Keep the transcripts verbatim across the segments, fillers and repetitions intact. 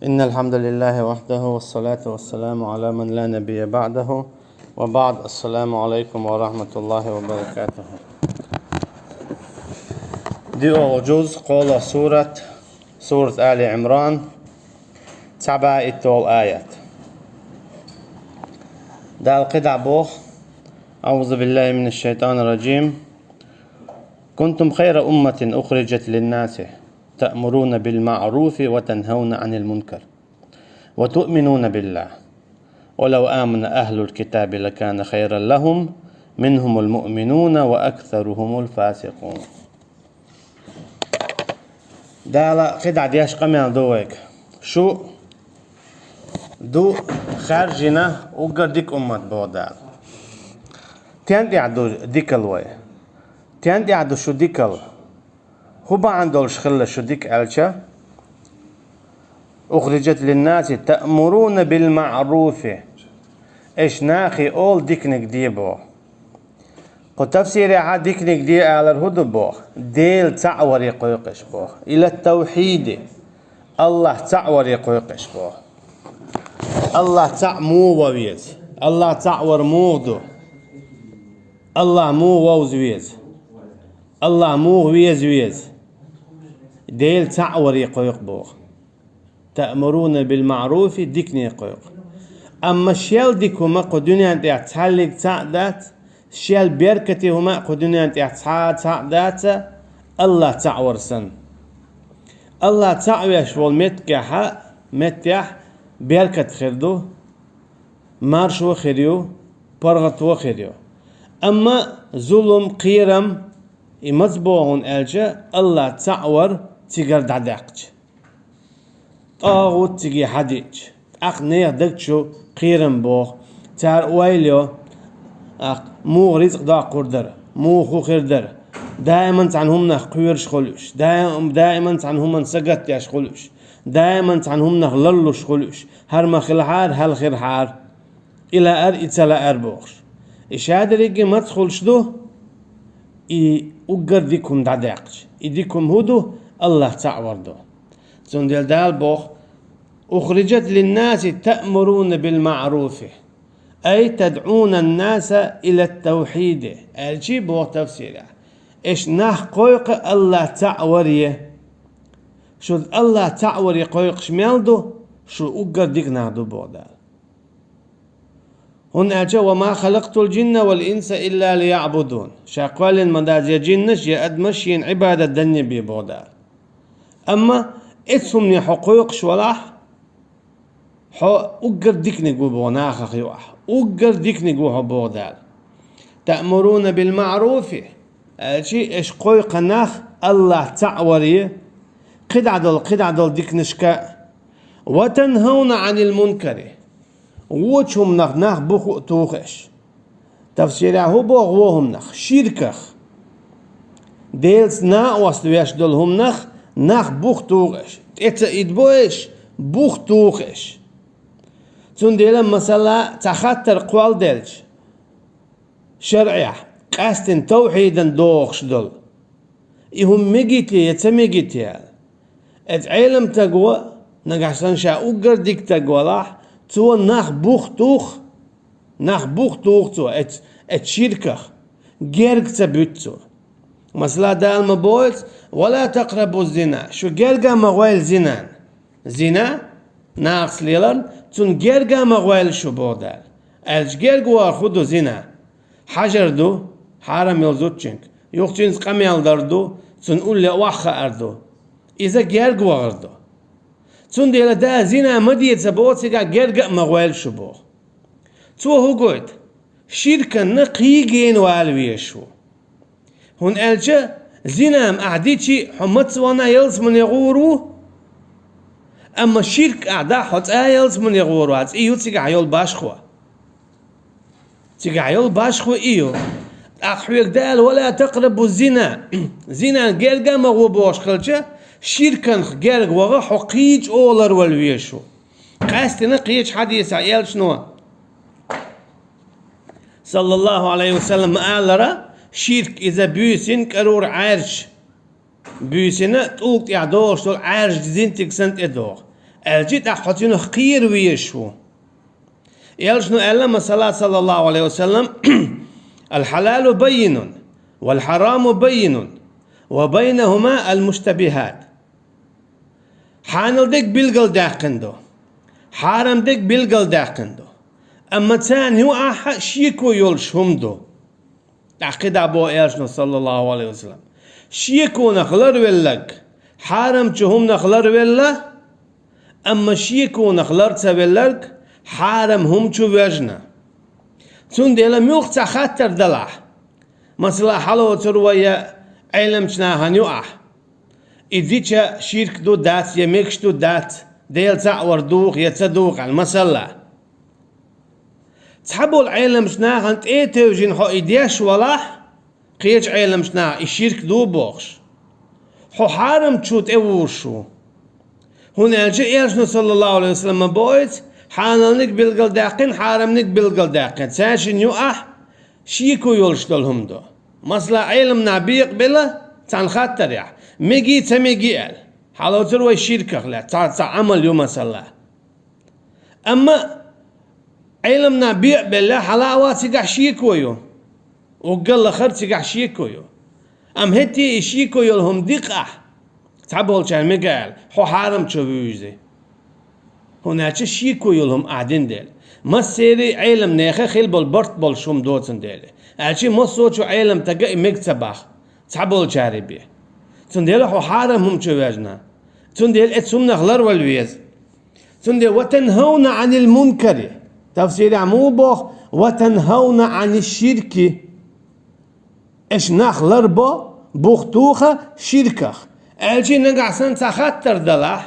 إن الحمد لله وحده والصلاة والسلام على من لا نبي بعده وبعد. السلام عليكم ورحمة الله وبركاته. ДиълагӀа жуз, кхоалагӀа сурат, сурат Али Ӏимран, цхьа бӀаь итталгӀа аят. Дала кхидӀа боху: أعوذ بالله من الشيطان الرجيم. كنتم خير أمة أخرجت للناس تأمرون بالمعروف وتنهون عن المنكر وتؤمنون بالله ولو آمن أهل الكتاب لكان خيرا لهم منهم المؤمنون وأكثرهم الفاسقون. Дала кхидӀа деш къамел ду вайга. Шу ду хаьржина уггар дика уммат, боху Дала. Тен тӀехь ду дикал вай? Тен тӀехь ду шу дикал? ХӀун бахьана долуш хилла шу дика аьлча? أخرجت للناس تأمرون بالمعروف. Аша нахе олу диканиг де боху. Кху тафсирехь диканиг де алар хӀун ду боху? Дела цхьаъ варе кхойкхуш боху. إلى التوحيد. АллахӀ цхьаъ варе кхойкхуш боху. АллахӀ цхьаъ муха ван веза? АллахӀ цхьаъ вар муха ду? АллахӀ муха вовза веза? АллахӀ муха веза веза? Дела цхьаъ варе кхойкху боху. تأمرون بالمعروف, дикане кхойкху. Амма шел дика хӀума кху дуьнен тӀехь цхьаллиг цхьаъ дац, шел беркате хӀума кху дуьнен тӀехь цхьа а цхьаъ дац, АллахӀ цхьаъ вар санна. АллахӀ цхьаъ веш волу меттигехь, меттехь беркат хир ду, маршо хир ю, паргӀато хир ю. Амма зулам, кхерам, и маца боху хьуна аьлча, АллахӀ цхьаъ вар цигара дӀадаьккхича. ТӀагӀут циге хьадиъча, тӀаккха нехан даг чу кхерам боху. Цара ойла йо, ах, муха рицкъ доккхур дара, муха хӀун хир дара. Даиман цхьана хӀуманах кхоьруш хуьлу уьш, даим-, даиман цхьана хӀуманна сагатдеш хуьлу уьш, даиман цхьана хӀуманах ларлуш хуьлу уьш, хӀара ма хилахьара, хӀара хилахьара. И лаьара, и ца лаьара бохуш. И шадерриге маца хуьлуш ду? И уггар дика хӀума дӀадаьккхича. И дика хӀума хӀун ду? АллахӀ цхьаъ вар ду. Цундела Дала боху: أخرجت للناس تأمرون بالمعروف أي تدعون الناس إلى التوحيد. Аьлча боху тафсирехь: аша нах кхойкху АллахӀ цхьаъ варе. Шу АллахӀ цхьаъ варе кхойкхуш мел ду? Шу уггар дика нах ду, боху Дала. ХӀунда аьлча: وما خلقت الجن والإنس إلا ليعبدون. Ша кхоьллина ма дац я жиннаш, я адамаш шена Ӏибадат данне бен, боху Дала. Амма эцу хӀумане хьо кхойкхуш валахь, хьо уггар диканиг ву боху нахах юкъахь. Уггар диканиг ву хьо, боху Дала. تأمرون بالمعروف, аьлча аша кхойкху нах АллахӀ цхьаъ варе, кхидӀа долу, кхидӀа долу диканашка, وتنهون عن المنكر, вочу хӀуманах нах бух а туху аша. Тафсирехь хӀун боху вон хӀуманах? Ширках. Делаца накъост веш долу хӀуманах нах бух туху аша. ТӀе ца идабо аша, бух туху аша. Цундела, масала, цхьа хаттар кхолладелча, шарӀехь, къаьстина тавхьидан дохуш долу. И хӀума мегий те я ца мегий те аьлла. Эцу Ӏеламстаго, нагахь санна ша уггар дика стаг валахь, цо нах бух туху, нах бух туху цо эцу, эцу ширках, герга ца буьту цо. Масала, Дала ма боху: ولا تقربوا الزنا, шу герга а ма гӀойла зинан. Зина, нахаца леларна, цунна герга а ма гӀойла шу, боху Дала. Аьлча герга вахар хӀун ду зина? Хьажар ду, хьарам йолу зудчуьнга, юха цуьнца къамел дар ду, цунна улле охьахаар ду. Иза герга вахар ду. Цундела Дала зина ма де ца боху, цигахь герга а ма гӀойла шу, боху. Цо хӀун гойту? Ширканна кхий гена вала везаш ву. ХӀунда аьлча зина-м ахь дичи, хьо маца вахана ялсамане гӀур ву, амма ширк ахь дахь, хьо цкъа а ялсамане гӀур вац, и ю цигахь йолу башхо. Цигахь йолу башхо и ю. ТӀаккха хьоьга Дала: ولا تقربوا الزنا, зинан герга а ма гӀо бохуш хилча, ширканах герга ваха хьо кхечу олар вала везаш ву. Къаьстина кхечу хьадисехь элчано, саллаллаху Ӏалайхи ва саллам, ма аллара: ширк иза буьйсанна кӀарура Ӏаьржа. Буьйсанна тӀулга тӀехь догӀуш долу Ӏаьржа зинтиг санна тӀедогӀу. Аьлча тӀаккха хьо цунах кхера везаш ву. Элчано аьлла, масала, саллаллаху алейхи ва саллам: «الحلال بين والحرام بين وبينهما المشتبهات». Хьанал дерг билгалдаьккхина ду, хьарам дерг билгалдаьккхина ду, амма царна юкъахь шеко йолуш хӀума ду. ТӀаккха кхидӀа боху Элчано, саллаллаху алейхи ва саллам: шеконах ларвелларг хьарамчу хӀуманах ларвелла, амма шеконах лар ца велларг хьарам хӀума чу воьжна. Цундела муьлхха цхьа хаттар далахь, масала, хьалоцур вай я Ӏеламчу нахана юкъахь, и дича ширк ду дац, я мегаш ду дац, Дела цхьаъ вар духу я ца духу аьлла, масала. Цхьаболу Ӏеламчу нахана тӀе а тевжина хьо и деш валахь, кхечу Ӏеламчу наха и ширк ду бохуш, хьо хьарамчу тӀе вузуш ву. ХӀунда аьлча Элчано, саллаллаху алейхи ва саллам, ма бохуьйту, хьаналниг билгалдаьккхина, хьарамниг билгалдаьккхина, цаьршинна юкъахь шеко йолуш долу хӀума ду. Масала, Ӏеламнах бекъабелла цхьана хаттарехь, мегий, ца мегий аьлла, хьалоцур вай ширках лаьцна, цхьа, цхьа Ӏамал ю, масала. Амма Ӏеламнах бекъабелла, хьала а вац, цигахь шеко ю. Уггар лахара цигахь шеко ю. Амма хӀетте и шеко йолу хӀума дикъахь, цхьаболчара мега аьлла, хьо хьарамчу вуьйзи. ХӀунда аьлча шеко йолу хӀума ахь дина дела. Массерий Ӏеламнеха хила болу барт болуш хӀума доцун дела. Аьлча массочу Ӏеламстага и мега ца баха, цхьаболчарий бен. Цундела хьо хьарам хӀума чу вежна. Цундела эцу хӀуманах ларвала веза. Цундела: «Ва танхавна Ӏанил мункари». Тафсирехь муха боху: «Ва танхавна Ӏани ширки». Аша нах ларбо бухтуха ширках. Аьлча нагахь санна цхьа хаттар далахь,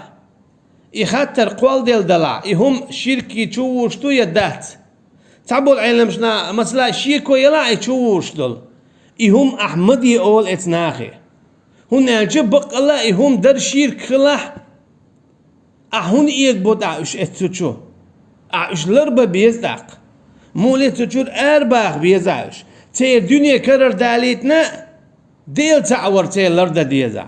и хаттар кхолладелла далахь, и хӀума ширки чу вузуш ду я дац? Цхьаболу Ӏеламчу наха, масала, шеко елахь и чу вузуш долу, и хӀума ахь ма де олу эцу нахе. ХӀунда аьлча баккъалла а и хӀума дар ширк хилахь, ахь хӀунда эгабо тӀаккха уьш эцу чу? Ахь уьш ларбан беза тӀаккха. Муха ле, цу чуьра арабаха беза ахь уьш. Церан дуьне карара далийтина а, Дела цхьаъ вар церан лардан деза.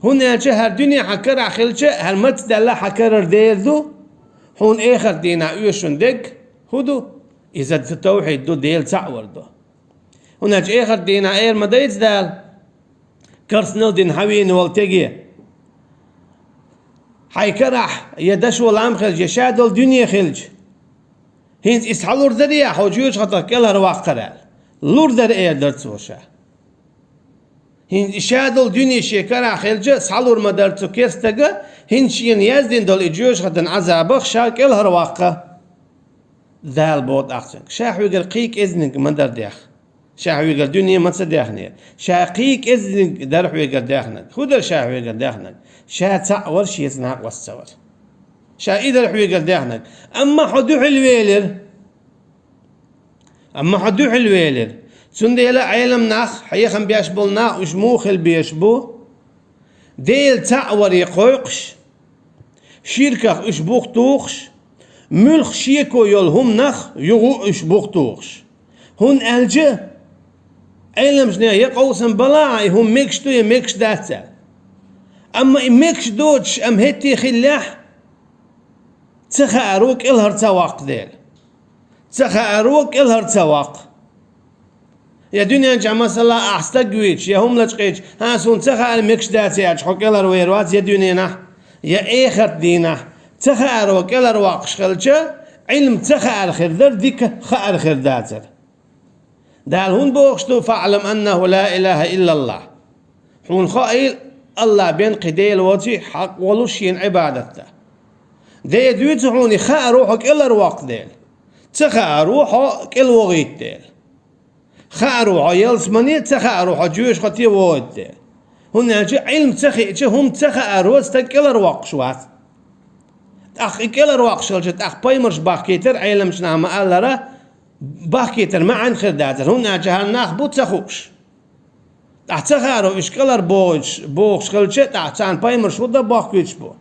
ХӀунда аьлча хӀара дуьне хьан карахь хилча, хӀара мацдаьлла хьан карара дер ду, хьуна эхарт дийнахь оьшун дерг хӀун ду? Иза тавхьид ду, Дела цхьаъ вар ду. ХӀунда аьлча эхарт дийнахь эр ма дайца Дала: «Карснал дина хьан вийна волу теге, хьайн карахь я дашо лам хилча, я ша долу дуьне хилча, хӀинца иза схьалур дарий ахь хьо жоьжахатах кӀелхьарваккхар?» аьлла. Лур дара, эр дара цо ша. ХӀинца и ша долу дуьне шен карахь хилча, схьалур ма дара цу керстага, хӀинца шена яздина долу и жоьжахатан Ӏазабах ша кӀелхьарваккха. Дала боху тӀаккха цуьнга: «Ша хьоьгара кхин кӀеззиг ма дара дех. Ша хьоьгара дуьне ма ца дехнера. Ша кхин кӀеззиг дара хьоьгара дехнарг. ХӀун дара ша хьоьгара дехнарг? Ша цхьаъ вара, шеца накъост ца вара. Ша и дара хьоьгара дехнарг. Амма хьо дуьхьал велира. Амма хьо дуьхьал велира». Цундела Ӏелам нах, хьехам беш болу нах, уьш муха хила безаш бу? Дела цхьаъ варе кхойкхуш, ширках уьш бухтухуш, муьлхха шеко йолу хӀуманах юха уьш бухтухуш. ХӀунда аьлча Ӏеламчу нехан я къовсам бала а, и хӀума мегаш ду я мегаш дац аьлла. Амма и мегаш доцуш, амма хӀетте хиллехь, ца хааро кӀелхьар ца ваккха дела. Ца хааро кӀелхьар ца ваккха. Я дуьнен чохь, масала, ахь стаг вийча, я хӀума лачкъийча, хьан суна ца хаьара мегаш дац аьлча, хьо кӀелхьарвер вац я дуьненахь, я эхарт дийнахь. Ца хааро кӀелхьарваккхаш хилча, Ӏилма ца хаар хир дара, дика хаар хир дацара. Дала хӀунда бохуш ду: «ФаӀлам аннаху ла илаха иллаллах»? Хьуна хаийла, Аллах бен кхин Дела воций хьакъ волуш шена Ӏибадат дан. Дела дуьйцу хьуна и хааро хьо кӀелхьарваккха дела. Ца хааро хьо кӀелвогӀийта дела. Хааро хьо ялсамане, ца хааро хьо жоьжахате вогӀийта дела. ХӀунда аьлча Ӏилма ца хиъча, хӀума ца хааро стаг кӀелхьарвоккхуш вац. ТӀаккха и кӀелхьарвоккхуш хилча, тӀаккха пайхамарш бахкийтара, Ӏеламчу наха ма-аллара, бахкийтар маьӀна хир дацара, хӀунда аьлча хӀара нах бу ца хууш. ТӀаккха ца хааро уьш кӀелхьарбохуьйтуш, бохуш хилча, тӀаккха царна пайхамарш хӀун дан бохкуьйтуш бу?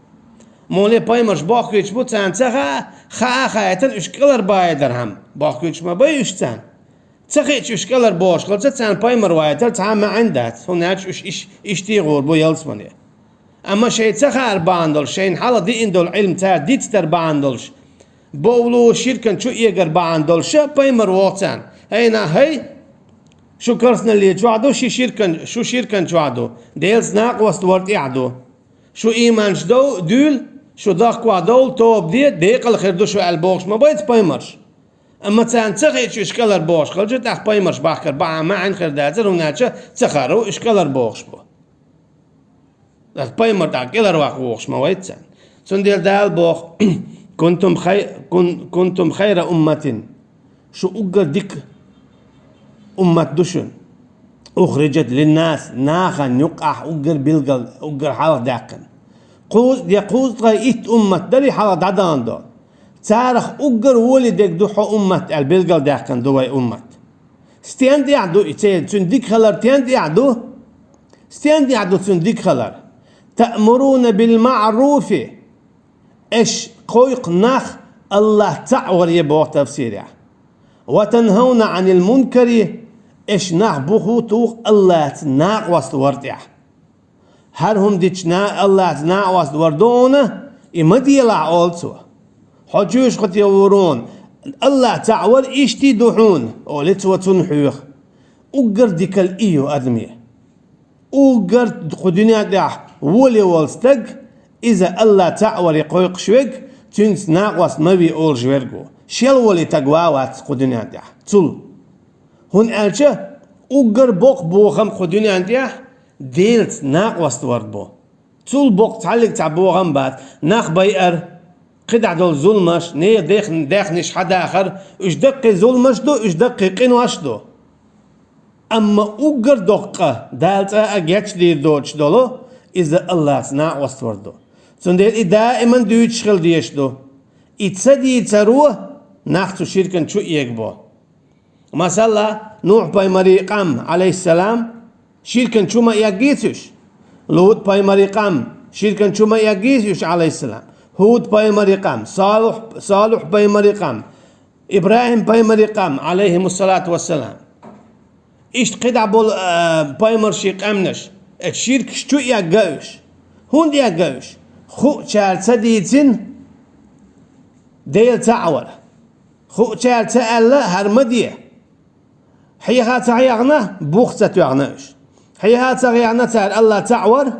Муха ле, пайхамарш бохкуьйтуш бу, царна ца хаа, хаа хаийтина уьш кӀелхьарбахийтархьама, бохкуьйтуш ма бай уьш царна. Ца хиъча уьш кӀелхьарбохуш хилча, царна пайхамар вахийтар цхьа а маьӀна дац, хӀунда аьлча уьш иш-, иштта гӀур бу ялсамане. Амма шайн ца хаар бахьана долуш, шайна хьалха диъна долу Ӏилма цара дицдар бахьана долуш, бовлу ширкан чу эгар бахьана долуш, пайхамар воху царна: «ХӀай нах, хӀай, шу карсналле чохь ду, ши ширкан, шу ширкан чохь ду, Делаца накъост вар тӀехь ду. Шу ийманаш дов-, дуьйла, шу дохкохь довла, тоба де, декъала хир ду шу», аьлла бохуш ма бац пайхамарш. Амма царна ца хиъча, уьш кӀелхьарбохуш хилча, тӀаккха пайхамарш бахкар бахьана маьӀна хир дацара, хӀунда аьлча ца хаар уьш кӀелхьарбохуш бу. ТӀаккха пайхамар тӀаккха кӀелхьарваккха вохуш ма вац царна. Цундела Дала боху: «Кунтум хай-, кун-, кунтум хайра умматин». Шу уггар дика уммат ду шуна. «Ухриджат линнас», нахана юккъахь уггар билгал, уггар хьалха даьккхина. Кхуза, я кхузткъе итт уммат дара хьалха дӀадахана долу. Царах уггар воли дерг ду хьо уммат аьлла билгал даьккхина ду вай уммат. Стен тӀехь ду и церан, цуьнан дика хилар стен тӀехь ду? Стен тӀехь ду цуьнан дика хилар? «Таъмуруна бил маъруфи». Аша кхойкху нах Аллах цхьаъ варе боху тафсирехь. «Ва танхавна Ӏанил мункари», аша нах буху туху Аллаца накъост вар тӀехь. ХӀара хӀума дича на-, Аллаца накъост вар ду хьуна, и ма делахь, олу цо. Хьо чуьйш кху тӀе вур хьуна, Аллах цхьаъ вар иштта ду хьуна, олу цо цунна хьоьху. Уггар дикал и ю адаме. Уггар кху дуьнен тӀехь воле волу стаг, иза Аллах цхьаъ варе кхойкхуш верг, цуьнца накъост ма ве олуш верг ву. Шел воле стаг ван вац кху дуьнен тӀехь. Цул. ХӀунда аьлча уггар боккха бохам кху дуьнен тӀехь Делаца накъост вар бу. Цул боккха цхьаллиг цхьа бохам бац. Нах байар, кхидӀа долу зуламаш, нехан дехн-, даьхнаш хьадахар, уьш даккхий зуламаш ду, уьш даккхий къинош ду. Амма уггар доккха, Дала цкъа а гечдийр доцуш долу, иза Аллаца накъост вар ду. Цундела и даиман дуьйцуш хила дезаш ду. И ца дийцаро нах цу ширкан чу эгабо. Масала, Нухь-пайхамарий къам, Ӏалайхиссалам, ширкан чу ма эггийца уьш. Лут-пайхамарий къам, ширкан чу ма эггийца уьш, Ӏалайхиссалам. ХӀуд-пайхамарий къам, Салухь-, Салухь-пайхамарий къам, ИбрахӀим-пайхамарий къам, Ӏалайхимуссалату вассалам. Иштта кхидӀа болу, а, пайхамарший къаьмнаш, э, ширкаш чу эгга уьш. ХӀунда эгга уьш? Хуучара ца дийцина Дела цхьаъ вар. Хуучара ца аьлла, хӀара ма де. Хьеха ца хьехна, бух ца тоьхна уьш. Хьеха ца хьехна цара Аллах цхьаъ вар,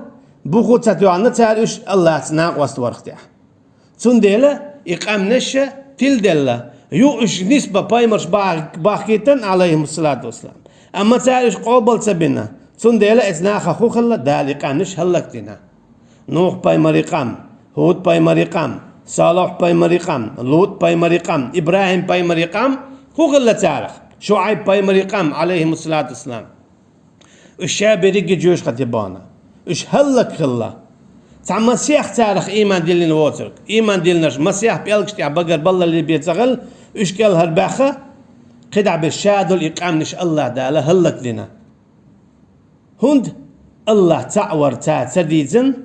буху ца тоьхна цара уьш Аллаца накъост варх тӀехь. Цундела и къаьмнаш тиладелла, юха уьш нисба пайхамарш бах-, бахкийтина, Ӏалайхимуссалату вассалам. Амма цара уьш къобал ца бина. Цундела эцу наха хӀун хилла, Дала и къаьмнаш хӀаллакдина. Нухь-пайхамарий къам, ХӀуд-пайхамарий къам, Салахь-пайхамарий къам, Лут-пайхамарий къам, ИбрахӀим-пайхамарий къам хӀун хилла царах? ШуӀайб-пайхамарий къам, Ӏалайхимуссалату вассалам. Уьш ша берриге жоьжахате бахана. Уьш хӀаллак хилла. Цхьа масех царах ийман диллина воцург. Ийман диллинарш масех пӀелгаш тӀехь багара баллале бен ца хилла, уьш кӀелхьарбаьхна, кхидӀа берш ша долу и къаьмнаш Аллах Дала хӀаллакдина. ХӀунда? Аллах цхьаъ вар цара ца дийцина,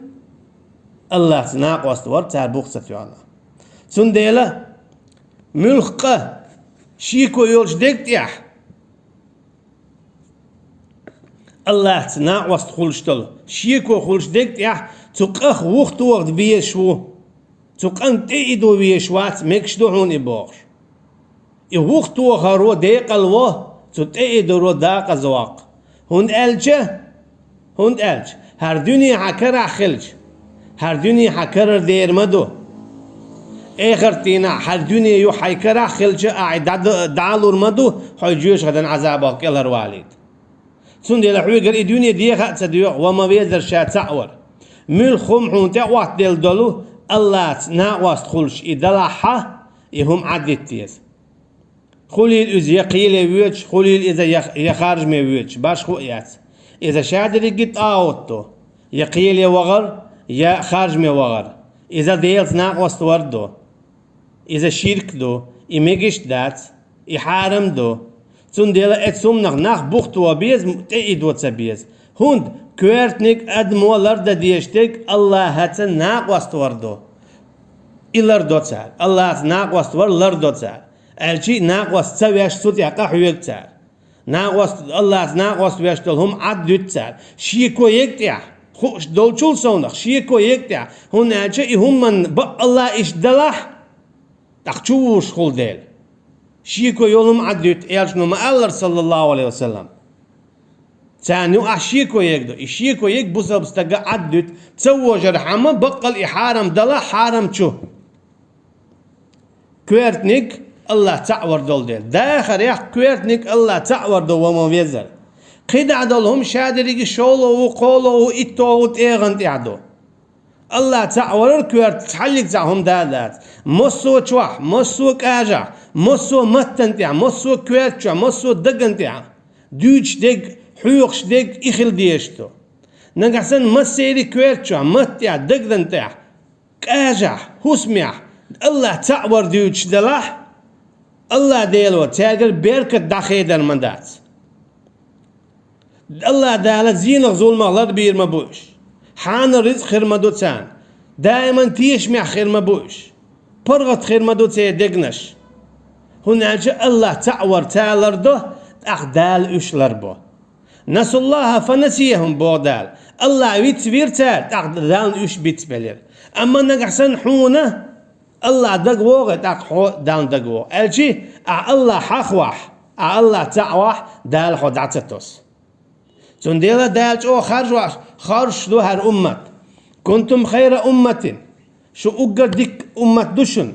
Аллаца накъост вар цара бух ца тоьхна. Цундела муьлхха къа шеко йолчу дерг тӀехь Аллаца накъост хуьлуш долу, шеко хуьлуш дерг тӀехь цу къах вухтоху везаш ву. Цу къан тӀе идо везаш вац, мегаш ду хьуна и бохуш. И вухтохаро декъал во, цу тӀе идоро дакъаза ваккха. ХӀунда аьлча, хӀунда аьлча, хӀара дуьне хьан карахь хилча, хӀара дуьне хьан карара дер ма ду. Эхарт дийнахь хӀара дуьне ю хьайн карахь хилча, ахь и дӀа-, дӀалур ма ду, хьо жоьжахатин Ӏазабах кӀелхьарвалийта. Цундела хьоьгара и дуьне деха а ца доьху, ва ма везара ша цхьаъ вар. Муьлхха хӀума хьуна тӀеӀоттаделла долу, Аллаца накъост хуьлуш и далахь, и хӀума Ӏаддита деза. Хуьлийла иза я кхеле воьдуш, хуьлийла иза я, я харжаме воьдуш, башхо а яц. Иза ша дерриге тӀагӀут ду, я кхеле вахар, я харжаме вахар. Иза Делаца накъост вар ду. Иза ширк ду, и мегаш а дац, и хьарам ду. Цундела эцу хӀуманах нах бухтоха беза, тӀе идо ца беза. ХӀунда коьртаниг, адамо лардан дезаш дерг Аллахаца накъост вар ду. И лардо цара. Аллаца накъост вар лардо цара. Аьлча а накъост ца веш, цу тӀехь къахьоьгу цара. Накъост, Аллаца накъост веш долу хӀума Ӏаддуьту цара. Шеко егу тӀехь, Хууш долчул совнах шеко ега тӀехь, хӀунда аьлча и хӀуманна баккъалла иштта далахь, тӀаккха чу вуш хула дела. Шеко йолу хӀума Ӏад дуьту, элчано ма-аллара, саллаллаху алейхи ва саллам. Царна юкъахь шеко ега ду. И шеко ега бусалба стага Ӏад дуьту, ца вожархьама баккъал и хьарам далахь хьарам чу. Коьртаниг Аллах цхьаъ вар долу дела. Дахарехь коьртаниг Аллах цхьаъ вар ду ва ма везар. КхидӀа долу хӀума шадерриге шолгӀа ву, кхоалгӀа ву, итталгӀа ву, тӀегӀан тӀехь ду. Аллах цхьаъ варар коьрта цхьаллиг цхьа хӀума да а дац. Массо а чохь, массо а кӀажахь, массо а маттан тӀехь, массо а коьрта чохь, массо а даган тӀехь. Дуьйцуш дерг, хьоьхуш дерг и хила дезаш ду. Нагахь санна массеран коьрта чохь, матта тӀехь, даган тӀехь, кӀажахь, хӀусамехь Аллах цхьаъ вар дуьйцуш делахь, Аллах Дело цаьргара беркат дӀахедар ма дац. Аллах Дала зенах, зуламах ларбийр ма бу уьш. Хьанал рицкъ хир ма ду царна. Даиман тешамехь хир ма бу уьш. ПаргӀат хир ма ду церан дегнаш. ХӀунда аьлча Аллах цхьаъ вар ца лардо, тӀаккха Дала уьш ларбо. «Насуллаха фанасияхум», боху Дала. Аллах вицвира цара, тӀаккха Далла уьш бицбелира. Амма нагахь санна хьуна Аллах дага вогӀе, тӀаккха хьо Далла дага вогӀу. Аьлчи, ахь Аллах хьахавахь, ахь Аллах цхьаъ вахь, Дала хьо дӀа ца тосу. Цундела Дала чӀогӀа харжош, харжаш ду хӀара уммат. «Кунтум хайра умматин». Шу уггар дика уммат ду шуна.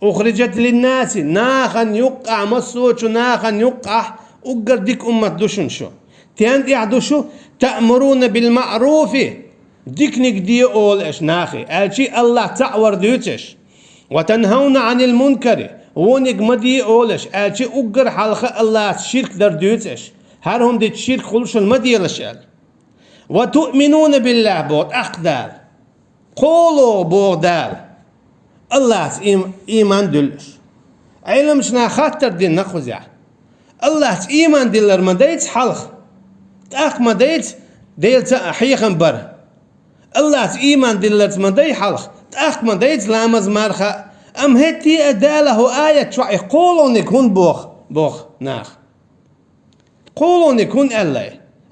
«Ухриджат линнаси», нахана юккъахь, массочу нахана юккъахь уггар дика уммат ду шуна шу. Тен тӀехь ду шу? «Таъмуруна бил маъруфи», диканиг де олу аша нахе, аьлчи Аллах цхьаъ вар дуьйцу аша. «Ва танхавна Ӏанил мункари», вониг ма де олу аша, аьлчи уггар хьалха Аллаца ширк дар дуьйцу аша. ХӀара хӀума дича ширк хуьлу шуна, ма делаш аьлла. «Ва туъминуна биллахь», боху тӀаккха Дала. КхоалгӀа боху Дала, Аллаца им-, ийман дуьллуш. Ӏеламчу наха хаттар дина кхузехь. Аллаца ийман диллар ма дайца хьалха, тӀаккха ма дайца Делаца а хьехам бар. Аллаца ийман дилларца ма дай хьалха, тӀаккха ма дайца ламаз, марха. Амма хӀетте а Дала хӀу аят чохь и кхоалгӀаниг хӀунда боху, боху наха? КхоалгӀаниг хӀунда аьлла?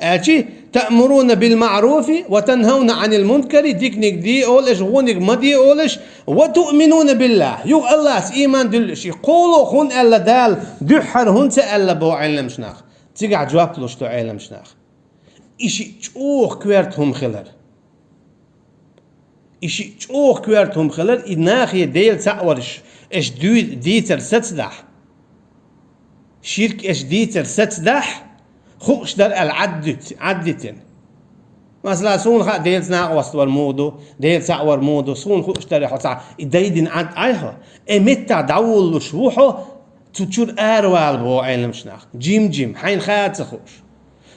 Аьлчи, «Таъмуруна бил маъруфи ва танхавна Ӏанил мункари», диканиг де олу аша, вониг ма де олу аша, «ва туъминуна биллахь», юха Аллаца ийман дуьллуш. И кхоалгӀа хӀунда аьлла Дала, дуьххьара хӀунда ца аьлла боху Ӏеламчу наха? Цигахь жоп луш ду Ӏеламчу наха. И шиъ чӀогӀа коьрта хӀума хилар. И шиъ чӀогӀа коьрта хӀума хилар, и нахе Дела цхьаъ варш аша дуй-, дийцар сацадахь, ширк аша дийцар сацадахь, хууш дара аьлла Ӏаддит-, Ӏаддитина. Масала, суна хаьа Делаца накъост вар муха ду, Дела цхьаъ вар муха ду, суна хууш дара хьо цхьа и дайдина Ӏад Ӏай хьо, э, меттахь дӀавуллуш ву хьо, цу чуьра аравала боху Ӏеламчу наха. Жим-жим, хьайна хаа ца хууш.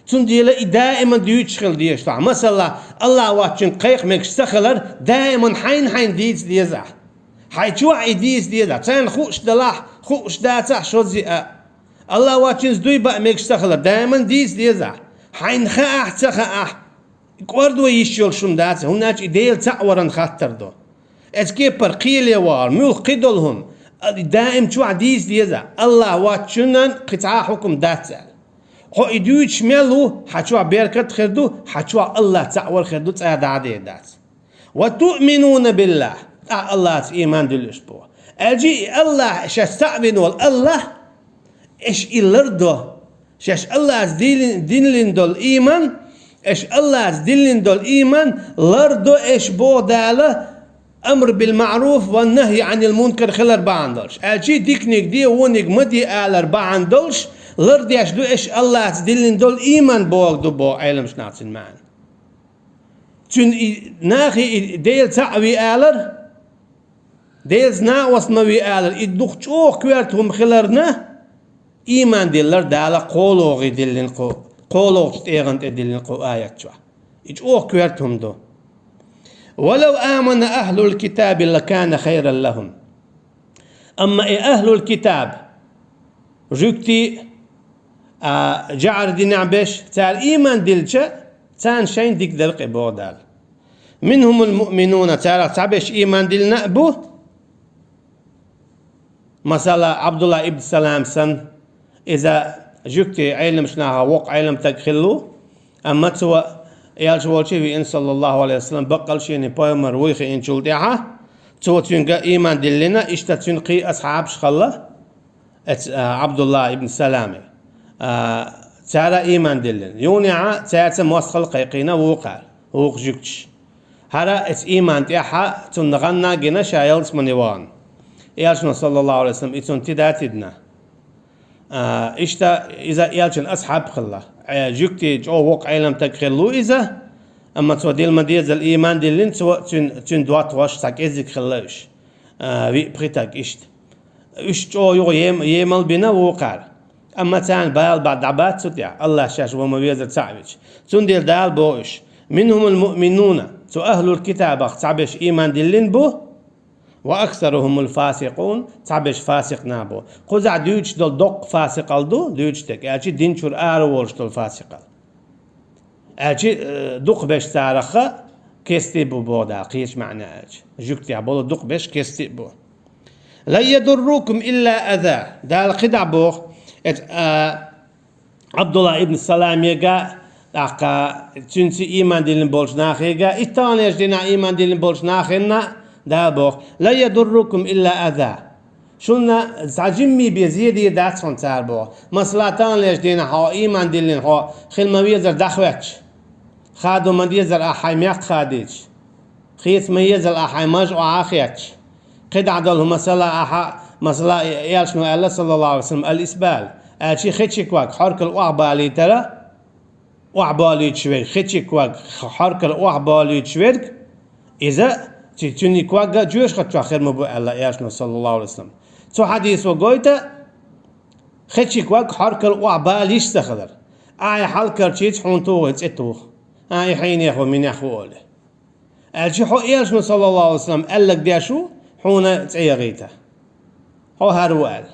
Цундела и даиман дуьйцуш хила дезаш ду ахь. Масала, Аллах воцчуьнга кхайкха мегаш ца хилар, даиман хьайна-хьайна дийца деза ахь. Хьайн чохь и дийца деза ахь. Царна хууш далахь, хууш дацахь, шозза а. Аллах воцчуьнца дуй баа мегаш ца хилар, даиман дийца деза ахь. Хьайна хаахь, ца хаахь, кӀордо йиш йолуш хӀума дац, хӀунда аьлча и Дела цхьаъ варан хаттар ду. Эцу кепара кхеле вахар, муьлхха кхидолу хӀума, а, даим чохь дийца деза, Аллах воцчунан кхин цхьа а хьукам дац аьлла. Хьо и дуьйцуш мел ву, хьан чохь беркат а хир ду, хьан чохь Аллах цхьаъ вар хир ду, цкъа дӀа а дер дац. «Ва туъминуна биллахь», тӀаккха Аллаца ийман дуьллуш бу. Аьлчи и Аллах, шаьш цхьаъ вина волу Аллах, аша и лардо. Шаьш Аллаца дилин-, диллина долу ийман, аша Аллаца диллина долу ийман лардо аша боху Дала, амр бил маъруф ва нахьи Ӏанил мункар хилар бахьана долуш. Аьлчи диканиг де, вониг ма де алар бахьана долуш, лардеш ду аша Аллаца диллина долу ийман боху ду боху Ӏеламчу наха цуьнан маьӀна. Цуьнан и нахе и Дела цхьаъ ве алар, Делаца накъост ма ве алар, и дукха чӀогӀа коьрта хӀума хиларна, ийман диллар Дала кхоалгӀа диллина кху, кхоалгӀачу тӀегӀан тӀе диллина кху аят чохь. И чӀогӀа коьрта хӀума ду. «Ва лав амана ахлул китаби лакана хайран лахум». Амма и ахлул китаб, жуьгтий, а, жӀар динехь берш, цара ийман дилча, царна шайна дика дара кхин боху Дала. «Минхумул муъминуна», царах цхьаберш ийман диллина а бу. Масала, Ӏабдулла ибн Салам санна, иза жуьгтий Ӏеламчу нахах воккха Ӏелам стаг хилла ву, амма цо Элча волчу веана, саллаллаху алейхи ва саллам, баккъал шена пайхамар вуй хиъначул тӀаьхьа, цо цуьнга ийман диллина, иштта цуьнан кхин асхьабаш хилла, эц-, а, Абдулла ибн Салами. А, цара ийман диллина. Юха а цаьрца мостагӀалла кхайкхийна вукхара, вукху жуьгташа. ХӀара эц ийман тӀаьхьа цунна гӀанна а гина, ша ялсамане вахана. Элчано, саллаллаху алейхи ва саллам, и цунна тида а тидина. А, иштта иза Элчан асхьаб хилла. Э, жуьгти чӀогӀа воккха Ӏелам таг хилла иза, амма цо дилла ма-деззара ийман диллина, цо, цуьн-, цуьнан доттагӀаш цхьа кӀеззиг хилла уьш. А, виъ-пхи таг иштта. Уьш чӀогӀа юха ем-, емал бина вукхара. Амма царна бала бӀа дӀабац цу тӀехь, АллахӀ шаьш ван ма везара цхьаъ вича. Цундела Дала боху уьш: «Минхумул муъминуна», цу ахӀлул китабах цхьаберш ийман диллина бу, «ва аксарухумул фасикъун», цхьаберш фасикъ нах бу. Кхузахь дуьйцуш долу доккха фасикъал ду, дуьйцуш дерг, аьлча дин чуьра ара волуш долу фасикъал. Аьлча, э, дукхахберш царах кестий бу боху Дала, кхечу маьӀна аьлча. Жуьгтех болу дукхахберш кестий бу. «Лан ядуррукум илла аза». Дала кхидӀа боху, эц-, а, Абдулла ибн Саламега, тӀаккха цуьнца ийман диллина болчу нахега, и таханлерчу дийнахь ийман диллина болчу нахенна Дала боху: «Лан ядуррукум илла аза». Шуна цхьа жимми бен зе дийр дац хьуна цара боху. Масала, таханлерчу дийнахь хьо ийман диллина, хьо хила ма везара дӀахӀоьттича, хадо ма дезара ахь хьайн мекх хадийча, хеца ма езара ахь хьайн маж охьа а хеттача. КхидӀа долу масала ахьа, масала, Элчано аьлла, саллаллаху алейхи ва саллам, ал-исбал, аьлча хечи ког хьоркал охьабалийтара, охьабалуьйтуш верг, хечи ког хьоркал охьабалуьйтуш верг, иза ци-, цуьнан ког а жоьжахати чохь хир ма бу аьлла Элчано, саллаллаху алейхи ва саллам. Цу хьадисо гойту, хечи ког хьоркал охьабала йиш ца хилар. Ахьа хьалкарчийца хьуна тухий цӀе туху. А, и хьенех ву, минех ву олий. Аьлча хьо Элчано, саллаллаху алейхи ва саллам, аьлларг деш ву, хьуна цӀе яхийта. Хьо хӀара ву аьлла.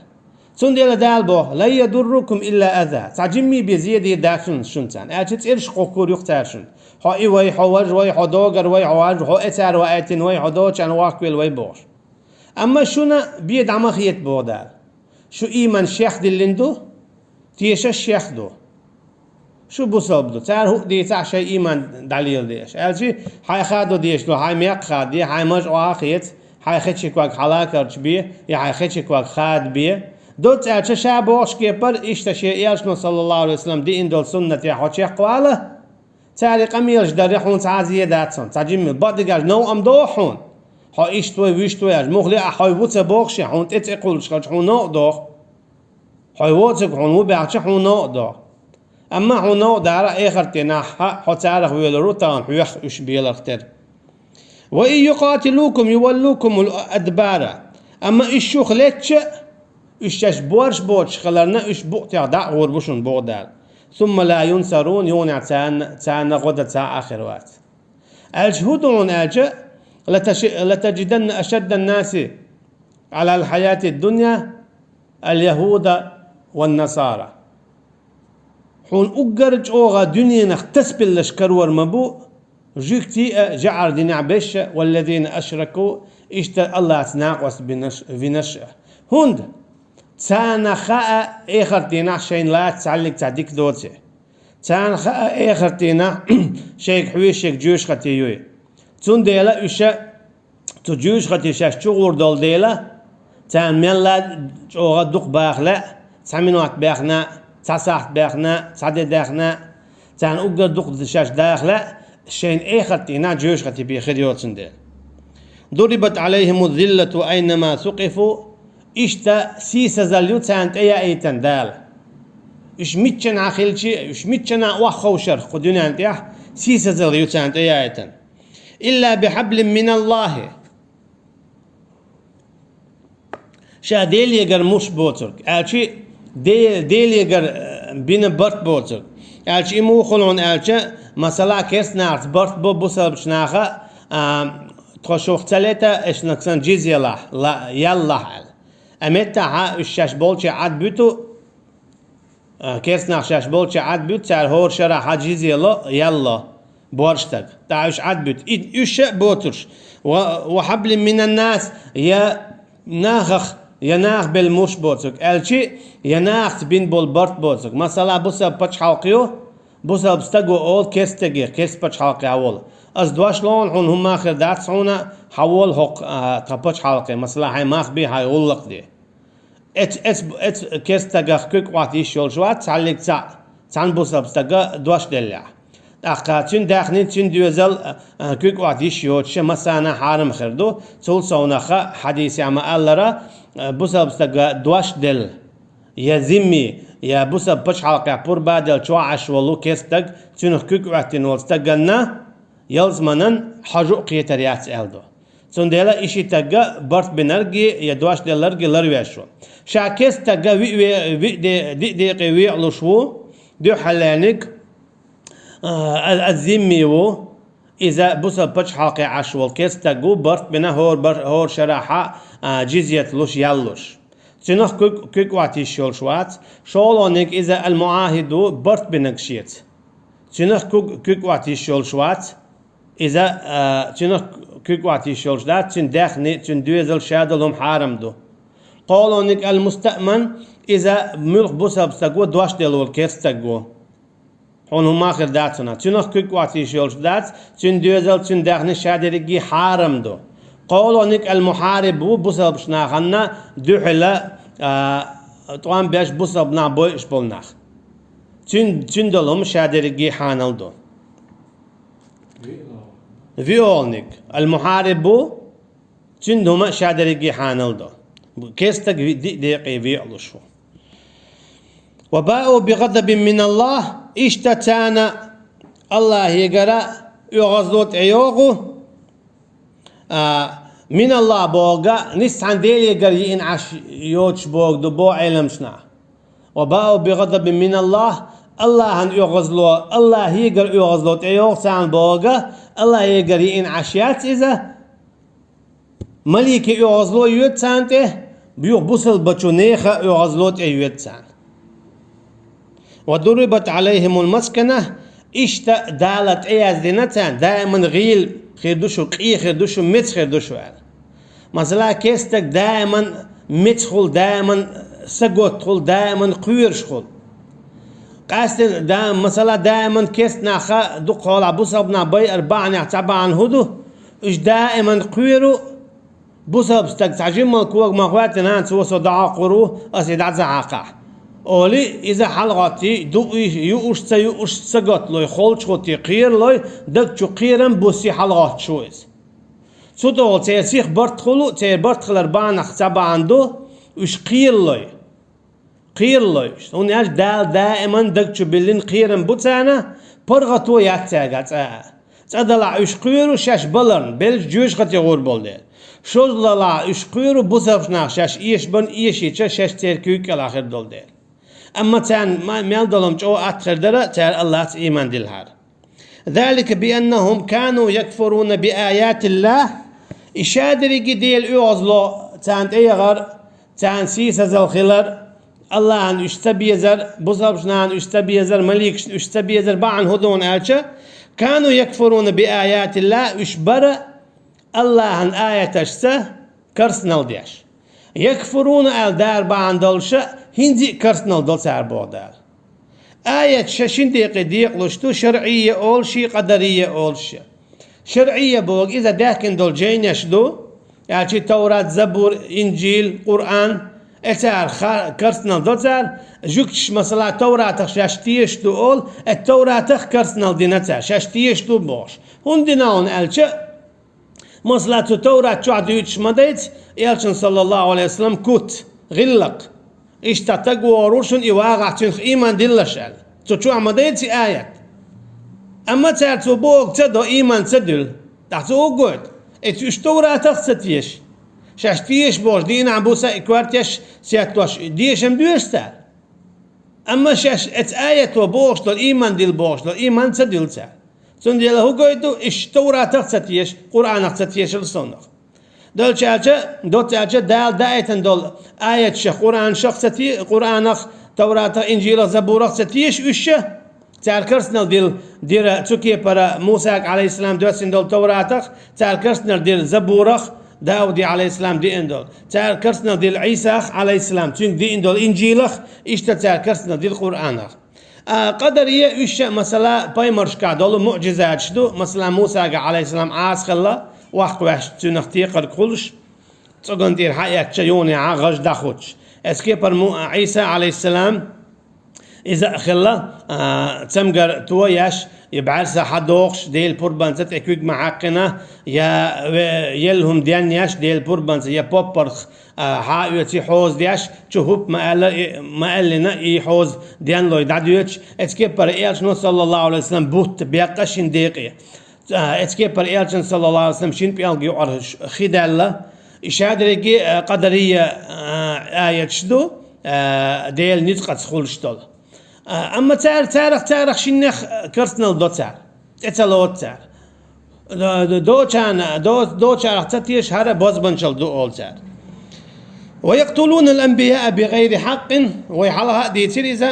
Цундела Дала боху: «Лан ядуррукум илла аза». Цхьа жимми бен зе дийр дац шуна, шуна царна. Аьлча цӀераш кхоккур ю-кх цара шуна. Хьо и вай, хьо важа вай, хьо догар вай, хьо важа, хьо эцара ваийтина вай, хьо дочарна вахкавелла вай бохуш. Амма шуна бен дӀа ма хета боху Дала. Шу ийман шех диллина ду, тешаш шех ду. Шу бусалба ду. Цара хӀуъа дийцахь шайн ийман дӀалела дезаш. Аьлча, хьайн хадо дезаш ду, хьайн мекх хадае, хьайн маж охьа а хеца, хьайн хечи ког хьалакарча бе, я хьайн хечи ког хада бе. Доцца аьлча ша бохуш кепара, иштта шен Элчано, саллаллаху алейхи ва саллам, диъна долу суннатехь хьо чекхвала, цара и къамелаш даре хьуна цхьа а зе дац хьуна, цхьа жимма бакъдерг аьлча, новкъа ма догӀу хьуна. Хьо иштта вай, вуьшта вай аьлча, муххале а хьо ву ца боху шен, хьуна тӀе цӀе кхуллуш хилча, хьуна новкъа догӀу. Хьо воцург хьуна ву баьхча, хьуна новкъа догӀу. Амма хьуна новкъа далахь, эхарт дийнахь хьо царах велур ву, тахана хьоьх уьш беларх тера. «Ва ин юкъатилукум юваллукумул адбара». Амма уьш шух летча, уьш шаьш борш боцуш хиларна, уьш букъ тӀех дӀа а гӀур бу шуна боху Дала. «Сумма ла юнсарун», юханехь царна, царна гӀо дан цхьа а хир вац. Аьлча хӀун ду хьуна аьлча, «Латаши-, латаджиданна ашаддан наси алал хьаяти дунья аль-яхуда ван насара». Хьуна уггар чӀогӀа дуьненах тасбиллаш карор ма бу, жуьгтий а, жаӀар динехь берш а, «валлазина ашраку», иштта Аллахьца накъост бинарш, винарш а. ХӀунда? Царна хаьа, эхарт дийнахь шайна лаца цхьаьллиг цхьа дика доций. Царна хаьа, эхарт дийнахь шайга хьоьшург жоьжахати юй. Цундела уьш а цу жоьжахати шаьш чу гӀур долу дела, царна мелла а чӀогӀа дукха баха лаьа, цхьа минот баьхна, цхьа сахьт баьхна, цхьа де даьхна, царна уггар дукха шаьш даха лаьа, шайна эхарт дийнахь жоьжахати бен хир йоцун дела. «Дурибат алайхиму зиллату айнама сукъифу», иштта сийсазалла ю царна тӀеяийтан Дала. Уьш миччанхьа хилчи, уьш миччанхьа охьаховшарх кху дуьнен тӀехь сийсазалла ю царна тӀеяийтан. «Илла бихьаблим миналлахи». Ша Делегара муш боцург, аьлчи, Де-, Делегара, э, бина барт боцург. Аьлчи и муха хуьлу хьуна аьлча, масала, керстанахца барт бо бусалбачу наха, а, тхо шух ца лета, эшнаксан джизьялахь, ла-, яллахь аьлла. А меттахьа уьш шаьш болче Ӏад буьту, а, керстанах шаьш болче Ӏад буьту, цара хӀора шарахь хьан джизья ло, ял ло, борш стаг. ТӀаккха уьш Ӏад буьту. И уьш а боцурш. Ва, ва хьаблим минаннас, я нахах, я нах белла муш боцург. Аьлчи, я нахаца бин болу барт боцург. Масала, бусалба пачхьалкх ю, Бусалба стаго олу керста стаге, керста пачхьалкхехь волу: «Ас дош ло хьуна, хьуна хӀумма хир дац хьуна, хьан вола хӀокху, а, тхан пачхьалкхе, масала, хьайн мах бе, хьайн гӀуллакх де». Эц-, эц-, эц-, керста стагах куьг Ӏотта йиш йолуш вац цхьаллиг цхьаъ, цхьана бусалба стага дош деллехь. ТӀаккха цуьнан даьхни, цуьнан доьзал, а, а, куьг Ӏотта йиш йоцуш, массарна хьарам хир ду. Цул совнаха, хьадисехь ма-аллара, а, бусалба стага дош делла, я зимми, я бусалба пачхьалкхехь пурба а делла чохь Ӏаш волу керста стаг, цуьнах куьг Ӏоьттина волу стаганна ялсаманан хьожа а кхетар яц аьлла ду. Цундела и ши стаг барт бинарг я дош делларг ларвеш ву. Ша керста стаг виъ ве-, виъ де-, диъ декъе векъалуш ву, дуьххьарлерниг, а, а, а зимми ву, иза бусалба пачхьалкхехь Ӏаш волу керста стаг ву, барт бина хӀора бар-, хӀора шарахь, а, джизьят луш, ял луш. Цуьнах куьг, куьг Ӏотта йиш йолуш вац. ШолгӀаниг иза ал-муӀахӀид ву, барт бинарг шеца. Цуьнах куьг, куьг Ӏотта йиш йолуш вац. Иза, а, цуьнах куьг Ӏотта йиш йолуш дац, цуьнан даьхни, цуьнан доьзал, ша долу хӀума хьарам ду. КхоалгӀаниг ал-мустаъман, иза муьлхха бусалба стаг ву, дош делла волу керста стаг ву. Хьуна хӀумма хир дац хьуна. Цуьнах куьг Ӏотта йиш йолуш дац, цуьнан доьзал, цуьнан даьхни, ша дерриге хьарам ду. КхоалгӀаниг ал-мухьариб ву, бусалбачу нахана дуьхьала, а, тӀом беш, бусалба нах бойуш болу нах. Цуьн-, цуьнан долу хӀума ша дерриге хьанал ду. ВиолгӀаниг ал-мухьариб ву, цуьнан хӀума ша дерриге хьанал ду. Керста стаг ви-, диъ декъе векъалуш ву. «Ва баъу би гӀадабин миналлахӀ», иштта царна АллахӀегара оьгӀазло тӀейогӀу, а, миналлахӀ бохург нисса цхьана Делегара йиъна Ӏаш йоцуш бохург ду боху Ӏеламнаха. «Ва баъу би гӀадабин миналлахӀ», АллахӀан оьгӀазло, АллахӀегара оьгӀазло тӀейогӀу царна бохург, АллахӀегара йиъна Ӏаш яц иза, малике оьгӀазло йоьду царна тӀе, юха бусалбачу нехан оьгӀазло тӀейоьду царна. «Ва дурибат Ӏалайхимул маскана», иштта Дала тӀеяздина царна, даиман гӀийла хир ду шу, къен хир ду шу, меца хир ду шу аьлла. Масала, керста стаг даиман мецахула, даиман саготта хула, даиман кхоьруш хула. Къаьсттина, да-, масала, даиман керста нах дукха хьолахь бусалба нах байар бахьанех цхьа бахьана хӀун ду? Уьш даиман кхоьру, бусалба стаг цхьа жимма кога ма хӀоьттина, цо со дӀахьокхур ву, ас и дӀа ца хьакхахь. Олий, иза хьалагӀоттий, дуий, юуш, ца юуш, саготта лой, холчахӀоттий, кхера лой, даг чу кхерам бусий хьалагӀоттуш ву иза. Цу тӀехула церан сиха барт хула, церан барт хилар бахьанах цхьа бахьана ду, уьш кхера лой. Кхера лой уьш. ХӀунда аьлча Дала даиман даг чу биллина кхерам бу царна, паргӀато яц цаьргахь цкъа а. Цкъа далахь уьш кхоьру шаьш баларна, беллачу жоьжахате гӀур болу дела. Шозза далахь уьш кхоьру бусалбачу наха шаьш эшабарна, эшийча шаьш церан куьйга кӀелахь хир долу дела. Амма царна ма-, мел долу хӀума чӀогӀа атта хир дара, цара АллахӀца ийман диллахьара. «Залика бианнахум кану якфуруна биаятиллахӀ». И ша дерриге Делан оьгӀазло царна тӀеяхар, царна сийсазалла хилар, АллахӀан уьш ца безар, бусалбачу нахана уьш ца безар, маликашна уьш ца безар бахьана хӀун ду аьлча, «кану якфуруна биаятиллахӀ», уьш бара АллахӀан аяташца керстанал деш. «Якфуруна» аьлла дара бахьана долуша, хӀинца а керстанал до цара боху Дала. Аят ша шина декъе декъалуш ду, шарӀийя олуш а, къадарийя олуш а. ШарӀийя боху иза даьхкина долу жайнаш ду, аьлча Таврат, Забур, Инжил, Къуръан, э, цара ха-, керстанал до цара, жуьгташ, масала, Тавратах шаьш тешаш ду олу, э, Тавратах керстанал дина цара, шаьш тешаш ду бохуш. ХӀунда дина хьуна аьлча, масала, цу Таврат чохь дуьйцуш ма дайца, Элчан, саллаллаху Ӏалайхи ва саллам, куц, гӀиллакх. Иштта стаг вогӀур ву шуна, и вагӀахь цуьнах ийман диллалаш аьлла. Цу чохь ма дайца и аят. Амма цара цо бохург ца до, ийман ца дуьллу. ТӀаккха цо хӀун гойту? Эцу уьш Тавратах ца теша. Шаьш теша бохуш, дийнахь-буса и коьртеш, сеттош, дешам доьшу цара. Амма шаьш эцу аято бохуш долу, ийман дилла бохуш долу, ийман ца дилла цара. Цундела хӀун гойту, уьш Тавратах ца теша, Къуръанах ца тешалла совнах. Долчаьрча, доццаьрча Дала даийтина долу аятшах, Къуръаншах ца те-, Къуръанах, Тавратах, Инжилах, Забурах ца теша уьш, цара керстанал дилла, дира цу кепара Мусага, Ӏалайхиссалам, доьссина долу Тавратах, цара керстанал дира Забурах, Дауде, Ӏалайхиссалам, деана долу. Цара керстанал дилла Ӏийсах, Ӏалайхиссалам, цуьнга деана долу Инжилах, иштта цара керстанал дилла Къуръанах. А, къадарийя уьш а, масала, пайхамаршкахь долу муӀжизаташ ду, масала, Мусагахь, Ӏалайхиссалам, Ӏаса хилла, воккха ваьш цуьнах текхарг хуьлуш, цӀоган тӀера хьаэцча, юханехьа гӀаж дӀахуттуш. Эцу кепара му-, Ӏийса, Ӏалайхиссалам, иза а хилла, а, цамгар тоеш, я бӀаьрса хьадохуш, Делан пурбанца тӀе куьг ма хьаькхина, я ве-, елла хӀума денъеш, Делан пурбанца, я поппарх, а, хьа а оьций хьоза деш, чу хӀуп ма аьлла, и, ма аьллина, и хьоза денлой дӀадоьдуш, эцу кепара элчано, саллаллаху Ӏалайхи ва саллам, бутт беккъа шина декъе. А, эцу кепара элчано, саллаллаху Ӏалайхи ва саллам, шина пӀелг юкъара ш-, хи даьлла. И шадерриге, а, къадарийя, а, аяташ ду, а, Делан ницкъаца хуьлуш долу. А, амма цара, царах, царах шиннех, а, керстанал до цара. ТӀе ца лоцу цара. До-, до-, дочарна-, до-, дочарах ца теша хӀара бозбанчалла ду олу цара. «ويقتلون الأنبياء بغير حق», вай хьалха а дийцира иза.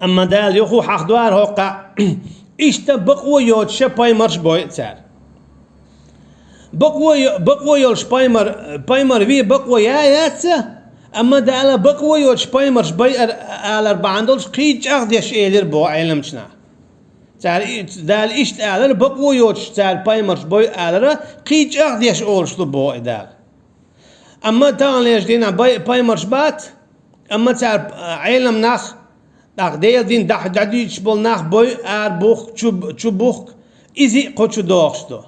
Амма Дала юха хьахдора хӀокху, иштта бакъо йоцуша пайхамарш бойу цара. Бакъо йо-, бакъо йолуш пайхамар, пайхамар вен бакъо я яц, амма Дала бакъо йоцуш пайхамарш байар алар бахьана долуш кхин чӀагӀдеш элира боху Ӏеламчу наха. Цара и-, Дала иштта алара, бакъо йоцуш цара пайхамарш бойу алара, кхин чӀагӀдеш олуш ду боху и Дала. Амма таханлерчу дийнахь бай-, пайхамарш бац, амма цара, а, Ӏелам нах, тӀаккха Делан дин дӀа-, дӀадуьйцуш болу нах бойу ара бухк, чу, чу бухк, иза а кхо чу дохуш ду.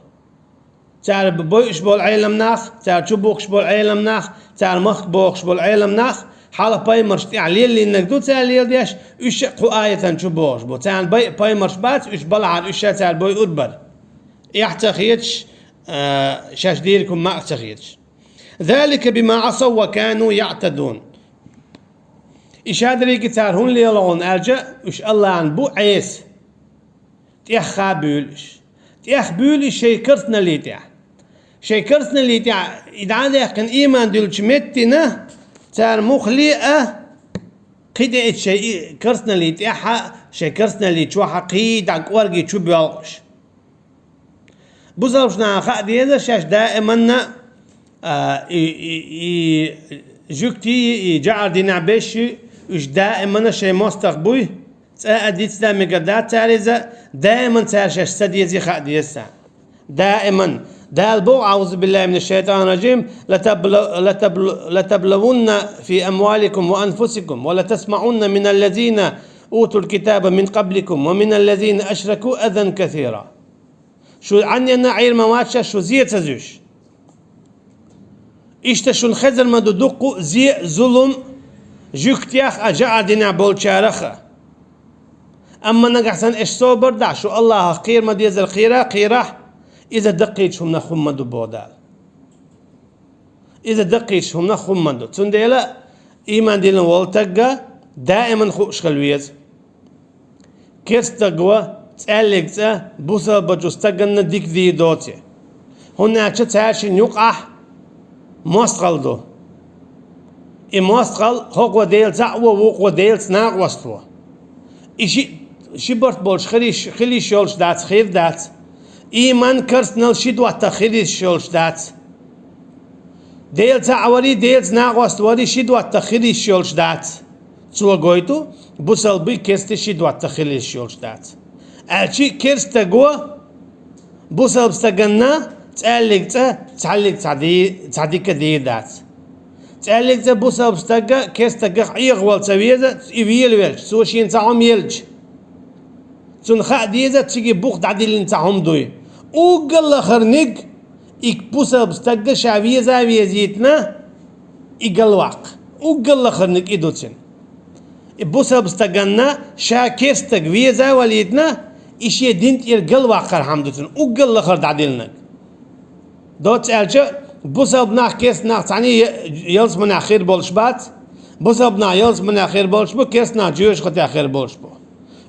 Цара б-, бойуш болу Ӏелам нах, цара чу бухкуш болу Ӏелам нах, цара махка бохуш болу Ӏелам нах, хьалха пайхамарш тӀехь леллинарг ду цара леладеш, уьш а кху аятан чу бохуш бу. Царна бай-, пайхамарш бац, уьш балахьара уьш а цара бойур бара. Эхь ца хеташ, а, шаьш дийриг хӀума ма а ца хеташ. «ذلك بما عصوا وكانوا يعتدون». И шадерриге цара хӀунда лело хьуна аьлча, уьш Аллахьан бу Ӏеса. ТӀех ха буьйлу уьш. ТӀех буьйлу уьш шайн керстаналлий тӀехь. Шайн керстаналлий тӀехь и дӀа а даьккхина, ийман дуьллучу меттина, цара муххале а кхин тӀе эцу шайн и-, керстаналлий тӀехь а, шайн керстаналлий чохь а кхин дӀа кӀорге чу боьлхуш. Бусалбачу наха хаа деза шаьш даиманна, а, и, и, и жуьгтий, и жаӀар динехь берш, уьш даиманна шайн мостагӀа буй, цкъа а дицдан мегар дац цара иза, даиман цара шаьш ца дезий хаа деза царна. Даиман. Дала боху: «أعوذ بالله من الشيطان الرجيم. لتبل-، لتبل-، لتبلون في أموالكم وأنفسكم ولتسمعن من الذين أوتوا الكتاب من قبلكم ومن الذين أشركوا أذى كثيرا». Шу Ӏаненна Ӏийр ма вац ша, шу зе ца зуьйш. Иштта шуна хезар ма ду дуккха а зе а, зулам жуьгтех а, жаӀар динехь болчарах а. Амма нагахь санна аша собар дахь, шу Аллахах кхера ма дезар кхера а кхерахь, иза даккхийчу хӀуманах хӀума ма ду боху Дала. Иза даккхийчу хӀуманах хӀума ма ду. Цундела ийман диллина волу тагга даиман хууш хила веза. Керстаг ван, цӀаьллиг цӀа бусалбачу стаганна дика дийр доций. ХӀунда аьлча цаьршинна юкъахь мостагӀалла ду. И мостагӀалла хӀокхо Дела цхьаъ ву, вукхо Делаца накъост ву. И ши, ши барт болуш хир йиш, хила йиш йолуш дац, хир дац. Ийман, керстанал ши доттагӀа хила йиш йолуш дац. Дела цхьаъ варий, Делаца накъост варий ши доттагӀа хила йиш йолуш дац. Цо гойту, бусалбий, керстий ши доттагӀа хила йиш йолуш дац. Аьлчи керстаго бусалба стаганна цӀаьллиг цӀа цхьаллиг цхьа ди-, цхьа дика дийр дац. ЦӀаьллиг цӀа бусалба стагга керстагах Ӏехавала ца веза, и велавелча, цо шена цхьа хӀума елча. Цунна хаа деза, цига бух дӀадиллина цхьа хӀума дуй. Уггар лахарниг, и бусалба стагга ша веза а везийтина, и галваккха. Уггар лахарниг и ду цуьнан. И бусалба стаганна ша керстаг веза а валийтина, и шен дин тӀера галваккхархьама ду цуьнан. Уггар лахара дӀадиллинарг. Доцца аьлча, бусалба нах керста нах цхьаьний ялсаманехь хир болуш бац, бусалба нах ялсаманехь хир болуш бу, керста нах жоьжахатехь хир болуш бу.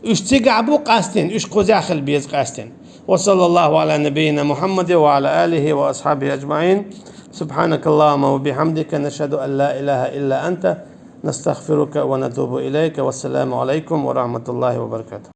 Уьш цигахь бу къастийна, уьш кхузахь хила беза къастийна. وصلى الله على نبينا محمد وعلى آله وأصحابه أجمعين. سبحانك اللهم وبحمدك، نشهد أن لا إله إلا أنت، نستغفرك ونتوب إليك. والسلام عليكم ورحمة الله وبركاته.